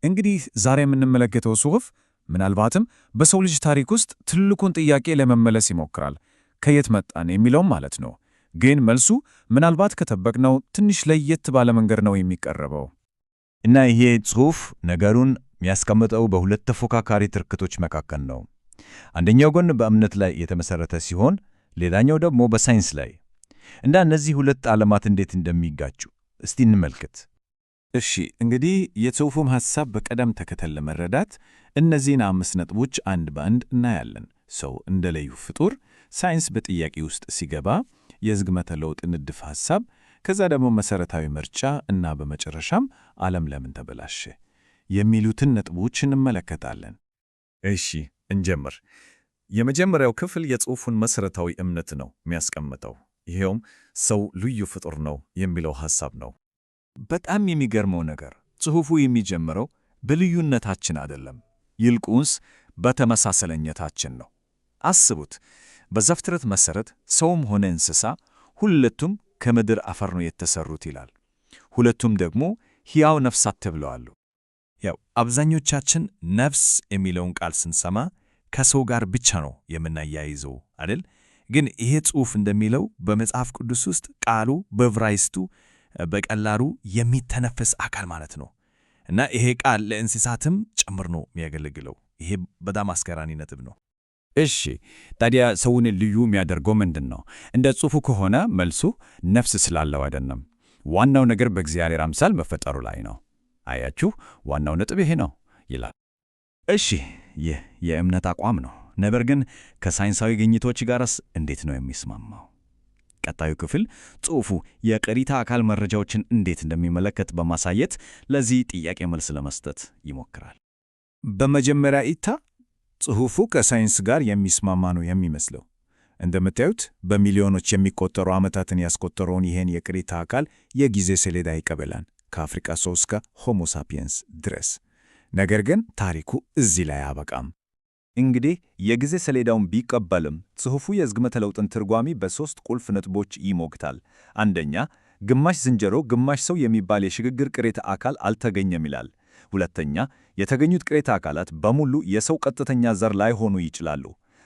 እንግዲህ ዛሬ የምንመለከተው ጽሑፍ ምናልባትም በሰው ልጅ ታሪክ ውስጥ ትልቁን ጥያቄ ለመመለስ ይሞክራል። ከየት መጣን የሚለውም ማለት ነው። ግን መልሱ ምናልባት ከጠበቅነው ትንሽ ለየት ባለ መንገድ ነው የሚቀርበው። እና ይሄ ጽሑፍ ነገሩን የሚያስቀምጠው በሁለት ተፎካካሪ ትርክቶች መካከል ነው። አንደኛው ጎን በእምነት ላይ የተመሠረተ ሲሆን፣ ሌላኛው ደግሞ በሳይንስ ላይ። እና እነዚህ ሁለት ዓለማት እንዴት እንደሚጋጩ እስቲ እንመልከት። እሺ፣ እንግዲህ የጽሑፉም ሐሳብ በቅደም ተከተል ለመረዳት እነዚህን አምስት ነጥቦች አንድ በአንድ እናያለን። ሰው እንደ ልዩ ፍጡር፣ ሳይንስ በጥያቄ ውስጥ ሲገባ፣ የዝግመተ ለውጥ ንድፈ ሐሳብ፣ ከዛ ደግሞ መሠረታዊ ምርጫ እና በመጨረሻም ዓለም ለምን ተበላሸ የሚሉትን ነጥቦች እንመለከታለን። እሺ፣ እንጀምር። የመጀመሪያው ክፍል የጽሑፉን መሠረታዊ እምነት ነው የሚያስቀምጠው። ይሄውም ሰው ልዩ ፍጡር ነው የሚለው ሐሳብ ነው። በጣም የሚገርመው ነገር ጽሑፉ የሚጀምረው በልዩነታችን አይደለም፣ ይልቁንስ በተመሳሳይነታችን ነው። አስቡት፣ በዘፍጥረት መሠረት ሰውም ሆነ እንስሳ ሁለቱም ከምድር አፈር ነው የተሰሩት ይላል። ሁለቱም ደግሞ ሕያው ነፍሳት ተብለዋል። ያው አብዛኞቻችን ነፍስ የሚለውን ቃል ስንሰማ ከሰው ጋር ብቻ ነው የምናያይዘው አይደል? ግን ይሄ ጽሑፍ እንደሚለው በመጽሐፍ ቅዱስ ውስጥ ቃሉ በዕብራይስጡ በቀላሉ የሚተነፍስ አካል ማለት ነው። እና ይሄ ቃል ለእንስሳትም ጭምር ነው የሚያገለግለው። ይሄ በጣም አስገራሚ ነጥብ ነው። እሺ፣ ታዲያ ሰውን ልዩ የሚያደርገው ምንድን ነው? እንደ ጽሑፉ ከሆነ መልሱ ነፍስ ስላለው አይደለም። ዋናው ነገር በእግዚአብሔር አምሳል መፈጠሩ ላይ ነው። አያችሁ፣ ዋናው ነጥብ ይሄ ነው ይላል። እሺ፣ ይህ የእምነት አቋም ነው። ነገር ግን ከሳይንሳዊ ግኝቶች ጋርስ እንዴት ነው የሚስማማው? ቀጣዩ ክፍል ጽሑፉ የቅሪተ አካል መረጃዎችን እንዴት እንደሚመለከት በማሳየት ለዚህ ጥያቄ መልስ ለመስጠት ይሞክራል። በመጀመሪያ እይታ ጽሑፉ ከሳይንስ ጋር የሚስማማ ነው የሚመስለው። እንደምታዩት በሚሊዮኖች የሚቆጠሩ ዓመታትን ያስቆጠረውን ይህን የቅሪተ አካል የጊዜ ሰሌዳ ይቀበላል፣ ከአፍሪካ ሰው እስከ ሆሞ ሳፒየንስ ድረስ። ነገር ግን ታሪኩ እዚህ ላይ አያበቃም። እንግዲህ የጊዜ ሰሌዳውን ቢቀበልም ጽሑፉ የዝግመተ ለውጥን ትርጓሜ በሦስት ቁልፍ ነጥቦች ይሞግታል። አንደኛ፣ ግማሽ ዝንጀሮ ግማሽ ሰው የሚባል የሽግግር ቅሪተ አካል አልተገኘም ይላል። ሁለተኛ፣ የተገኙት ቅሪተ አካላት በሙሉ የሰው ቀጥተኛ ዘር ላይሆኑ ይችላሉ።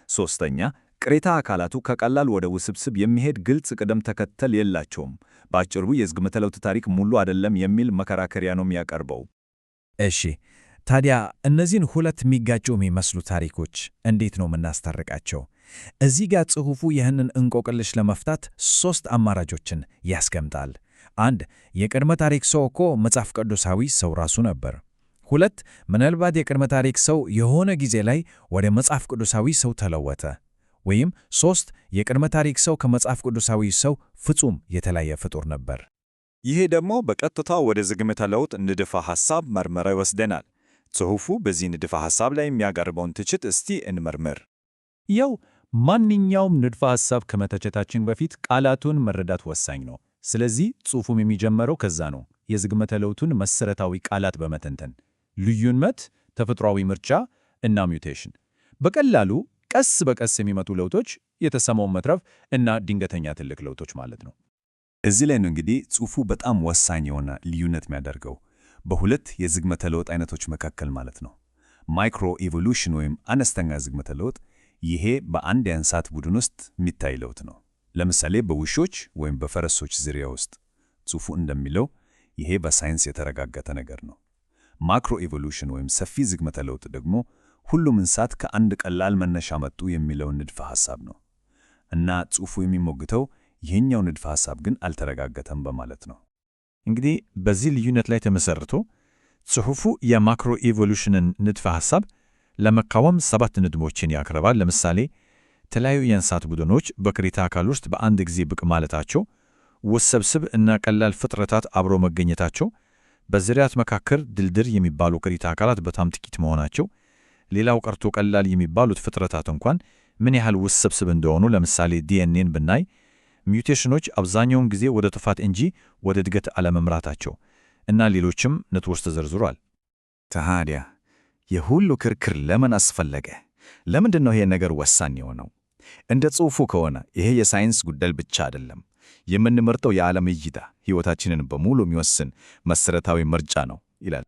ሦስተኛ፣ ቅሪተ አካላቱ ከቀላል ወደ ውስብስብ የሚሄድ ግልጽ ቅደም ተከተል የላቸውም። በአጭሩ የዝግመተ ለውጥ ታሪክ ሙሉ አይደለም የሚል መከራከሪያ ነው የሚያቀርበው። እሺ፣ ታዲያ እነዚህን ሁለት የሚጋጩ የሚመስሉ ታሪኮች እንዴት ነው የምናስታርቃቸው? እዚህ ጋር ጽሑፉ ይህንን እንቆቅልሽ ለመፍታት ሦስት አማራጮችን ያስቀምጣል። አንድ፣ የቅድመ ታሪክ ሰው እኮ መጽሐፍ ቅዱሳዊ ሰው ራሱ ነበር። ሁለት፣ ምናልባት የቅድመ ታሪክ ሰው የሆነ ጊዜ ላይ ወደ መጽሐፍ ቅዱሳዊ ሰው ተለወጠ። ወይም ሦስት፣ የቅድመ ታሪክ ሰው ከመጽሐፍ ቅዱሳዊ ሰው ፍጹም የተለየ ፍጡር ነበር። ይሄ ደግሞ በቀጥታ ወደ ዝግመተ ለውጥ ንድፈ ሐሳብ ምርመራ ይወስደናል። ጽሑፉ በዚህ ንድፈ ሐሳብ ላይ የሚያቀርበውን ትችት እስቲ እንመርምር። ያው ማንኛውም ንድፈ ሐሳብ ከመተቸታችን በፊት ቃላቱን መረዳት ወሳኝ ነው። ስለዚህ ጽሑፉም የሚጀምረው ከዛ ነው፣ የዝግመተ ለውጡን መሰረታዊ ቃላት በመተንተን ልዩነት፣ ተፈጥሯዊ ምርጫ እና mutation። በቀላሉ ቀስ በቀስ የሚመጡ ለውጦች፣ የተሰማውን መትረፍ እና ድንገተኛ ትልቅ ለውጦች ማለት ነው። እዚህ ላይ ነው እንግዲህ ጽሑፉ በጣም ወሳኝ የሆነ ልዩነት የሚያደርገው በሁለት የዝግመተ ለውጥ አይነቶች መካከል ማለት ነው። micro evolution ወይም አነስተኛ ዝግመተ ለውጥ፣ ይሄ በአንድ የእንስሳት ቡድን ውስጥ የሚታይ ለውጥ ነው። ለምሳሌ በውሾች ወይም በፈረሶች ዝርያ ውስጥ። ጽሑፉ እንደሚለው ይሄ በሳይንስ የተረጋገጠ ነገር ነው። macro evolution ወይም ሰፊ ዝግመተ ለውጥ ደግሞ ሁሉም እንስሳት ከአንድ ቀላል መነሻ መጡ የሚለውን ንድፈ ሐሳብ ነው። እና ጽሑፉ የሚሞግተው ይህኛው ንድፈ ሐሳብ ግን አልተረጋገጠም በማለት ነው። እንግዲህ በዚህ ልዩነት ላይ ተመሰርቶ ጽሑፉ የ macro evolution ን ንድፈ ሐሳብ ለመቃወም ሰባት ነጥቦችን ያቀርባል። ለምሳሌ የተለያዩ የእንስሳት ቡድኖች በቅሪተ አካል ውስጥ በአንድ ጊዜ ብቅ ማለታቸው፣ ውስብስብ እና ቀላል ፍጥረታት አብሮ መገኘታቸው፣ በዝርያት መካከል ድልድይ የሚባሉ ቅሪተ አካላት በጣም ጥቂት መሆናቸው፣ ሌላው ቀርቶ ቀላል የሚባሉት ፍጥረታት እንኳን ምን ያህል ውስብስብ እንደሆኑ ለምሳሌ ዲኤንኤን ብናይ፣ mutation ኖች አብዛኛውን ጊዜ ወደ ጥፋት እንጂ ወደ እድገት አለመምራታቸው እና ሌሎችም ነጥቦች ተዘርዝሯል። ታዲያ ይህ ሁሉ ክርክር ለምን አስፈለገ? ለምንድን ነው ይሄ ነገር ወሳኝ የሆነው? እንደ ጽሑፉ ከሆነ ይሄ የሳይንስ ጉዳይ ብቻ አይደለም። የምንመርጠው የዓለም እይታ ሕይወታችንን በሙሉ የሚወስን መሠረታዊ ምርጫ ነው ይላል።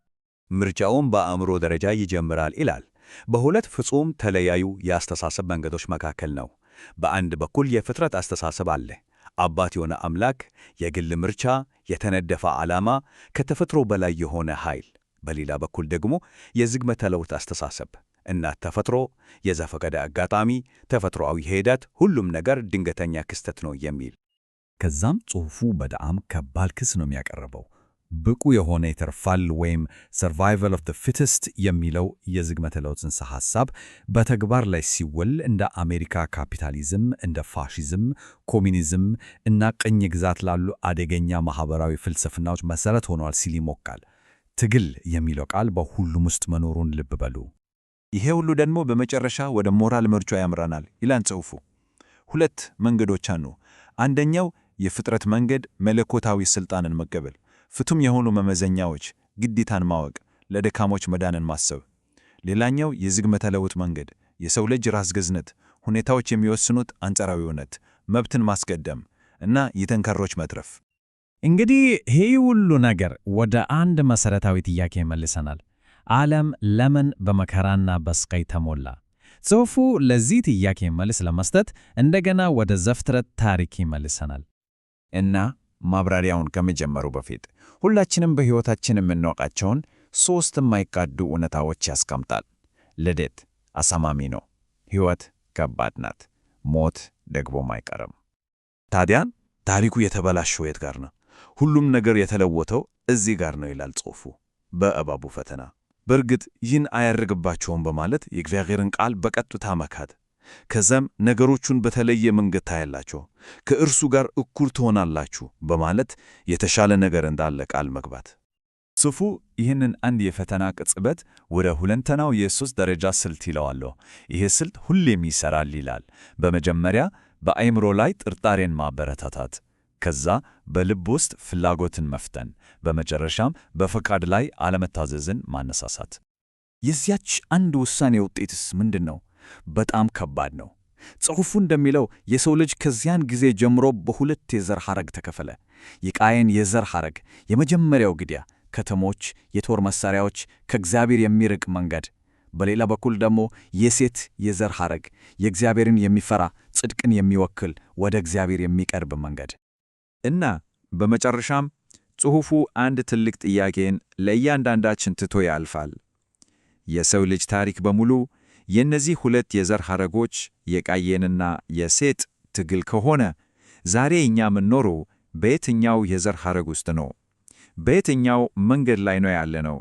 ምርጫውም በአእምሮ ደረጃ ይጀምራል ይላል። በሁለት ፍጹም ተለያዩ የአስተሳሰብ መንገዶች መካከል ነው። በአንድ በኩል የፍጥረት አስተሳሰብ አለ። አባት የሆነ አምላክ፣ የግል ምርጫ፣ የተነደፈ ዓላማ፣ ከተፈጥሮ በላይ የሆነ ኃይል። በሌላ በኩል ደግሞ የዝግመተ ለውጥ አስተሳሰብ፣ እናት ተፈጥሮ፣ የዘፈቀደ አጋጣሚ፣ ተፈጥሮአዊ ሂደት፣ ሁሉም ነገር ድንገተኛ ክስተት ነው የሚል። ከዛም ጽሑፉ በጣም ከባድ ክስ ነው የሚያቀርበው። ብቁ የሆነ ይተርፋል ወይም survival of the fittest የሚለው የዝግመተ ለውጥ ጽንሰ ሐሳብ በተግባር ላይ ሲውል እንደ አሜሪካ ካፒታሊዝም፣ እንደ ፋሺዝም፣ ኮሚኒዝም እና ቅኝ ግዛት ላሉ አደገኛ ማኅበራዊ ፍልስፍናዎች መሠረት ሆኗል ሲል ይሞግታል። ትግል የሚለው ቃል በሁሉም ውስጥ መኖሩን ልብ በሉ። ይሄ ሁሉ ደግሞ በመጨረሻ ወደ ሞራል ምርጫ ያምራናል ይላል ጽሑፉ። ሁለት መንገዶች አሉ። አንደኛው የፍጥረት መንገድ፣ መለኮታዊ ስልጣንን መቀበል፣ ፍቱም የሆኑ መመዘኛዎች፣ ግዴታን ማወቅ፣ ለደካሞች መዳንን ማሰብ። ሌላኛው የዝግመተ ለውጥ መንገድ፣ የሰው ልጅ ራስ ገዝነት፣ ሁኔታዎች የሚወስኑት አንጻራዊ እውነት፣ መብትን ማስቀደም እና የጠንካሮች መትረፍ። እንግዲህ ይህ ሁሉ ነገር ወደ አንድ መሠረታዊ ጥያቄ ይመልሰናል። ዓለም ለምን በመከራና በስቃይ ተሞላ? ጽሑፉ ለዚህ ጥያቄ መልስ ለመስጠት እንደገና ወደ ዘፍጥረት ታሪክ ይመልሰናል። እና ማብራሪያውን ከመጀመሩ በፊት ሁላችንም በሕይወታችን የምናውቃቸውን ሦስት የማይካዱ እውነታዎች ያስቀምጣል። ልደት አሳማሚ ነው። ሕይወት ከባድ ናት። ሞት ደግሞም አይቀርም። ታዲያን ታሪኩ የተበላሸው የት ጋር ነው? ሁሉም ነገር የተለወጠው እዚህ ጋር ነው ይላል ጽሑፉ፣ በእባቡ ፈተና። በእርግጥ ይህን አያደርግባቸውም በማለት የእግዚአብሔርን ቃል በቀጥታ መካድ። ከዛም ነገሮቹን በተለየ መንገድ ታያላቸው፣ ከእርሱ ጋር እኩል ትሆናላችሁ በማለት የተሻለ ነገር እንዳለ ቃል መግባት። ጽሑፉ ይህንን አንድ የፈተና ቅጽበት ወደ ሁለንተናው የሶስት ደረጃ ስልት ይለዋል። ይሄ ስልት ሁሌም ይሠራል ይላል። በመጀመሪያ በአእምሮ ላይ ጥርጣሬን ማበረታታት፣ ከዛ በልብ ውስጥ ፍላጎትን መፍተን፣ በመጨረሻም በፈቃድ ላይ አለመታዘዝን ማነሳሳት። የዚያች አንድ ውሳኔ ውጤትስ ምንድን ነው? በጣም ከባድ ነው። ጽሑፉ እንደሚለው የሰው ልጅ ከዚያን ጊዜ ጀምሮ በሁለት የዘር ሐረግ ተከፈለ። የቃየን የዘር ሐረግ የመጀመሪያው ግድያ፣ ከተሞች፣ የጦር መሳሪያዎች፣ ከእግዚአብሔር የሚርቅ መንገድ። በሌላ በኩል ደግሞ የሴት የዘር ሐረግ የእግዚአብሔርን የሚፈራ ጽድቅን የሚወክል ወደ እግዚአብሔር የሚቀርብ መንገድ። እና በመጨረሻም ጽሑፉ አንድ ትልቅ ጥያቄን ለእያንዳንዳችን ትቶ ያልፋል። የሰው ልጅ ታሪክ በሙሉ የእነዚህ ሁለት የዘር ሐረጎች የቃየንና የሴት ትግል ከሆነ ዛሬ እኛ የምንኖረው በየትኛው የዘር ሐረግ ውስጥ ነው? በየትኛው መንገድ ላይ ነው ያለነው?